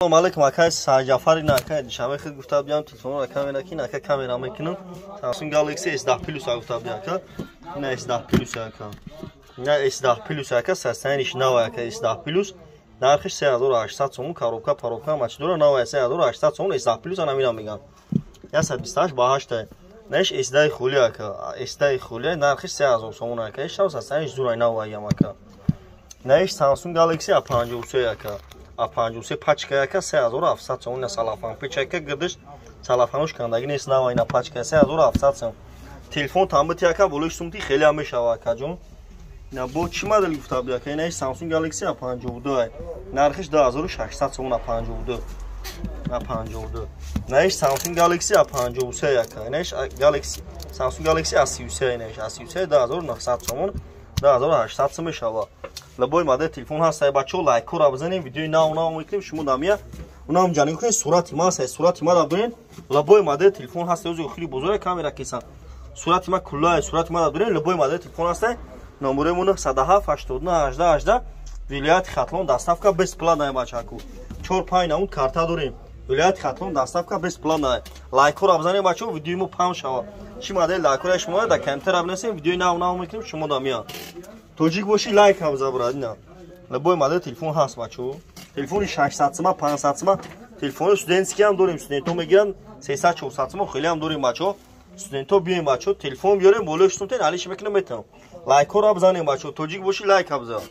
Салом алейкум, акай Саҷафар, ина акай Душанбе хид гуфта биям, телефонро камера кин, ака, камера мекунам. Samsung Galaxy S10 Plus гуфта биям, ака. Ина S10 Plus, ака. Ина S10 Plus, ака, состояниш нав, ака, S10 Plus. Нархиш 3800 сомон, коробка, паробка, ҳама чи дора, нав 3800 сомон S10 Plus ана мина мегам. 128 ба 8. Наиш S10 хули, ака. S10 хули, нархиш 3000 сомон, ака. Иш состояниш зура, нав аям, ака. Наиш Samsung Galaxy A53, ака. А53 пачка, яка, 3700 сомон, ина салафан печака, гирдиш салафанош кандаги нест, нава ина пачка 3700 сомон. Телефон тамбити, яка, болои сумти хеле ҳам мешава, акаҷон. Ина бо чӣ модел гуфта буд, яка? Ина Samsung Galaxy A52, нархиш 2600 сомон, A52, A52. Наиш Samsung Galaxy A53, яка. Инаиш Galaxy, Samsung Galaxy A33, инаиш A33 2900 сомон, 2800 сом мешава. Любой модел телефон ҳаст, ай бачаҳо, лайкҳоро бизанем, видеои нав нав мекунем, шумо дамия унам ҷанӣ кунед, сурати ма ҳаст, сурати ма дабдорен, любой модел телефон ҳаст, ози охири бозора камера кисан. Сурати ма куллай, сурати ма дабдорен, любой модел телефон ҳаст. Номерои мо 907 89 18 18, вилояти Хатлон доставка бесплатная, бачаку. 4-5 намуд карта дорем. Вилояти Хатлон доставка бесплатная. Лайкҳоро бизанем, бачаҳо, видеои мо паҳн шавад. Чӣ модел лайкҳоро шумо дар комментария бинависем, видеои нав нав мекунем, шумо дамия. Тоҷик бошӣ, лайк ҳам забрад, ина. Любой модел телефон ҳаст, бачаҳо. Телефони 600 сима, 500 сима, телефони студентский ҳам дорем, студентҳо мегиранд 300, 400 сима, хеле ҳам дорем, бачаҳо. Студентҳо биёем, бачаҳо, телефон биёрем, болои шутумтен алиш мекунем, метавонам. Лайкҳоро бизанем, бачаҳо, тоҷик бошӣ, лайк ҳам бизан.